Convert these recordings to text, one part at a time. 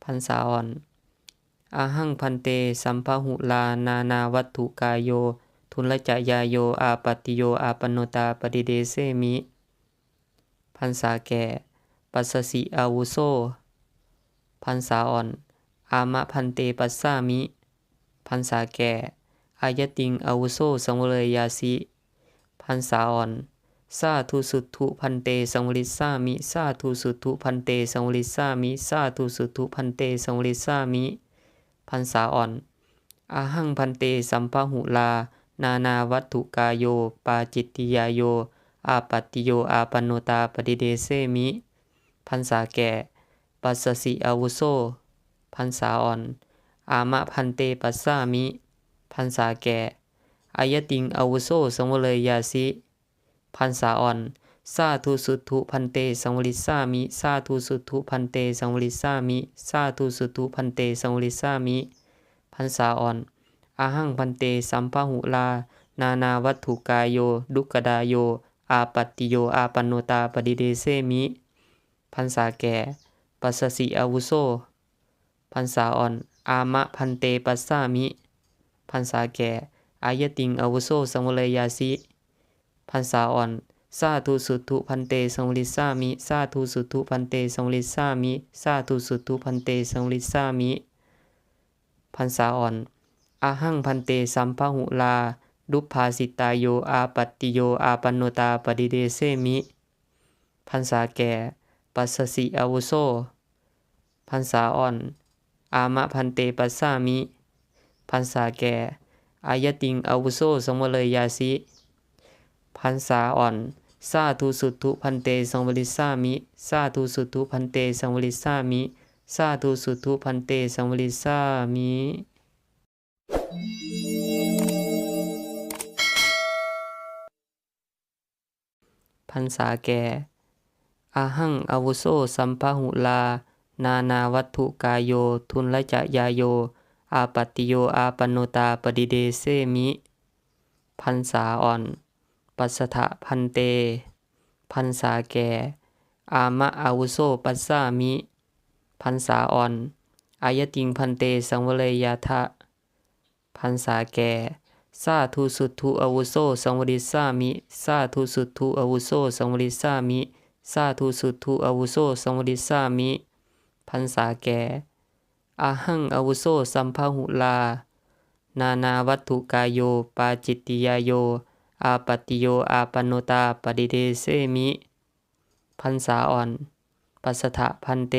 ພັນສາອ່ອນ ອາຫັງພັນເຕ ສຳພະຫຸລາ ນານາວັດຖຸກາໂຍ ທຸນລະຈະຍາໂຍ ອາປັດຕິໂຍ ອາປັນໂນຕາ ປະຕິເດເສມິ. ພັນສາແກ່ ປັດສະສິອາວຸໂສ. ພັນສາອ່ອນ ອາມະພັນເຕ ປັດສາມິ. ພັນສາແກ່ ອາຍະຕິງອາວຸໂສ ສັງວະເລຍາຊິ. ພັນສາອ່ອນ ສາທຸສຸດທຸພັນເຕ ສັງວະລິດສາມິ ສາທຸສຸດທຸພັນເຕ ສັງວະລິດສາມິ ສາທຸສຸດທຸພັນເຕ ສັງວະລິດສາມິ. ພັນສາອ່ອນ ອາຫັງພັນເຕ ສຳພະຫຸລາ ນານາວັດຖຸກາໂຍ ປາຈິດຕິຍາໂຍ ອາປັດຕິໂຍ ອາປັນໂນຕາ ປະຕິເດເສມິ. ພັນສາແກ່ ປັດສະສິອາວຸໂສ. ພັນສາອ່ອນ ອາມະພັນເຕ ປັດສາມິ. ພັນສາແກ່ ອາຍະຕິງອາວຸໂສ ສັງວະເລຍາຊິ. ພັນສາອ່ອນ ສາທຸສຸດທຸພັນເຕ ສັງວະລິດສາມິ ສາທຸສຸດທຸພັນເຕ ສັງວະລິດສາມິ ສາທຸສຸດທຸພັນເຕ ສັງວະລິດສາມິ. ພັນສາອ່ອນ ອາຫັງພັນເຕ ສຳພະຫຸລາ ນານາວັດຖຸກາໂຍ ດຸກຂະດາໂຍ ອາປັດຕິໂຍ ອາປັນໂນຕາ ປະຕິເດເສມິ. ພັນສາແກ່ ປັດສະສິອາວຸໂສ. ພັນສາອ່ອນ ອາມະພັນເຕ ປັດສາມິ. ພັນສາແກ່ ອາຍະຕິງອາວຸໂສ ສັງວະເລຍາຊິ. ພັນສາອ່ອນ ສາທຸສຸດທຸພັນເຕ ສັງວະລິດສາມິ ສາທຸສຸດທຸພັນເຕ ສັງວະລິດສາມິ ສາທຸສຸດທຸພັນເຕ ສັງວະລິດສາມິ. ພັນສາອ່ອນ ອາຫັງພັນເຕ ສຳພະຫຸລາ ດຸບພາສິຕາໂຍ ອາປັດຕິໂຍ ອາປັນໂນຕາ ປະຕິເດເສມິ. ພັນສາແກ່ ປັດສະສິອາວຸໂສ. ພັນສາອ່ອນ ອາມະພັນເຕ ປັດສາມິ. ພັນສາແກ່ ອາຍະຕິງອາວຸໂສ ສັງວະເລຍາຊິ. ພັນສາອ່ອນ ສາທຸສຸດທຸພັນເຕ ສັງວະລິດສາມິ ສາທຸສຸດທຸພັນເຕ ສັງວະລິດສາມິ ສາທຸສຸດທຸພັນເຕ ສັງວະລິດສາມິ. ພັນສາແກ່ ອາຫັງອາວຸໂສ ສຳພະຫຸລາ ນານາວັດຖຸກາໂຍ ທຸນລະຈະຍາໂຍ ອາປັດຕິໂຍ ອາປັນໂນຕາ ປະຕິເດເສມິ. ພັນສາອ່ອນ ປັດສະຖະພັນເຕ. ພັນສາແກ່ ອາມະອາວຸໂສ ປັດສາມິ. ພັນສາອ່ອນ ອາຍະຕິງພັນເຕ ສັງວະເລຍາທະ. ພັນສາແກ່ ສາທຸສຸດທຸອາວຸໂສ ສັງວະລິດສາມິ ສາທຸສຸດທຸອາວຸໂສ ສັງວະລິດສາມິ ສາທຸສຸດທຸອາວຸໂສ ສັງວະລິດສາມິ. ພັນສາແກ່ ອາຫັງອາວຸໂສ ສຳພະຫຸລາ ນານາວັດຖຸກາໂຍ ປາຈິດຕິຍາໂຍ ອາປັດຕິໂຍ ອາປັນໂນຕາ ປະຕິເດເສມິ. ພັນສາອ່ອນ ປັດສະຖະພັນເຕ.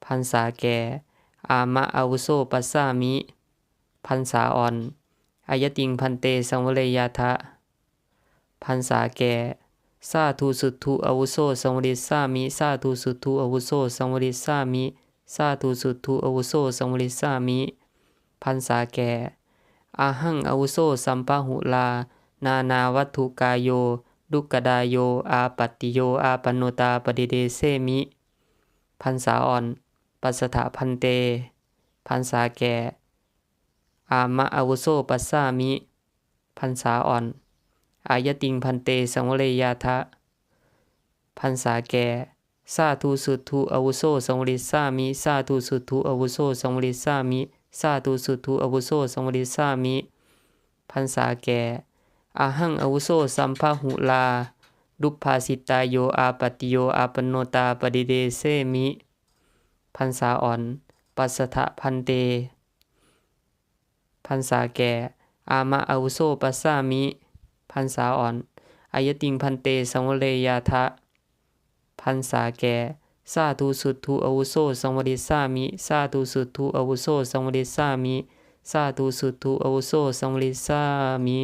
ພັນສາແກ່ ອາມະອາວຸໂສ ປັດສາມິ. ພັນສາອ່ອນ ອາຍະຕິງພັນເຕ ສັງວະເລຍາທະ. ພັນສາແກ່ ສາທຸສຸດທຸອາວຸໂສ ສັງວະລິດສາມິ ສາທຸສຸດທຸອາວຸໂສ ສັງວະລິດສາມິ ສາທຸສຸດທຸອາວຸໂສ ສັງວະລິດສາມິ. ພັນສາແກ່ ອາຫັງອາວຸໂສ ສຳພະຫຸລາ ນານາວັດຖຸກາໂຍ ດຸກຂະດາໂຍ ອາປັດຕິໂຍ ອາປັນໂນຕາ ປະຕິເດເສມິ. ພັນສາອ່ອນ ປັດສະຖະພັນເຕ. ພັນສາແກ່ ອາມະອາວຸໂສ ປັດສາມິ. ພັນສາອ່ອນ ອາຍະຕິງພັນເຕ ສັງວະເລຍາທະ. ພັນສາແກ່ ສາທຸສຸດທຸອາວຸໂສ ສັງວະລິດສາມິ ສາທຸສຸດທຸອາວຸໂສ ສັງວະລິດສາມິ ສາທຸສຸດທຸອາວຸໂສ ສັງວະລິດສາມິ. ພັນສາແກ່ ອາຫັງອາວຸໂສ ສຳພະຫຸລາ ດຸບພາສິຕາໂຍ ອາປັດຕິໂຍ ອາປັນໂນຕາ ປະຕິເດເສມິ. ພັນສາອ່ອນ ປັດສະຖະພັນເຕ. ພັນສາແກ່ ອາມະອາວຸໂສ ປັດສາມິ. ພັນສາອ່ອນ ອາຍະຕິງພັນເຕ ສັງວະເລຍາທະ. ພັນສາແກ່ ສາທຸສຸດທຸອາວຸໂສ ສັງວະລິດສາມິ ສາທຸສຸດທຸອາວຸໂສ ສັງວະລິດສາມິ ສາທຸສຸດທຸອາວຸໂສ ສັງວະລິດສາມິ.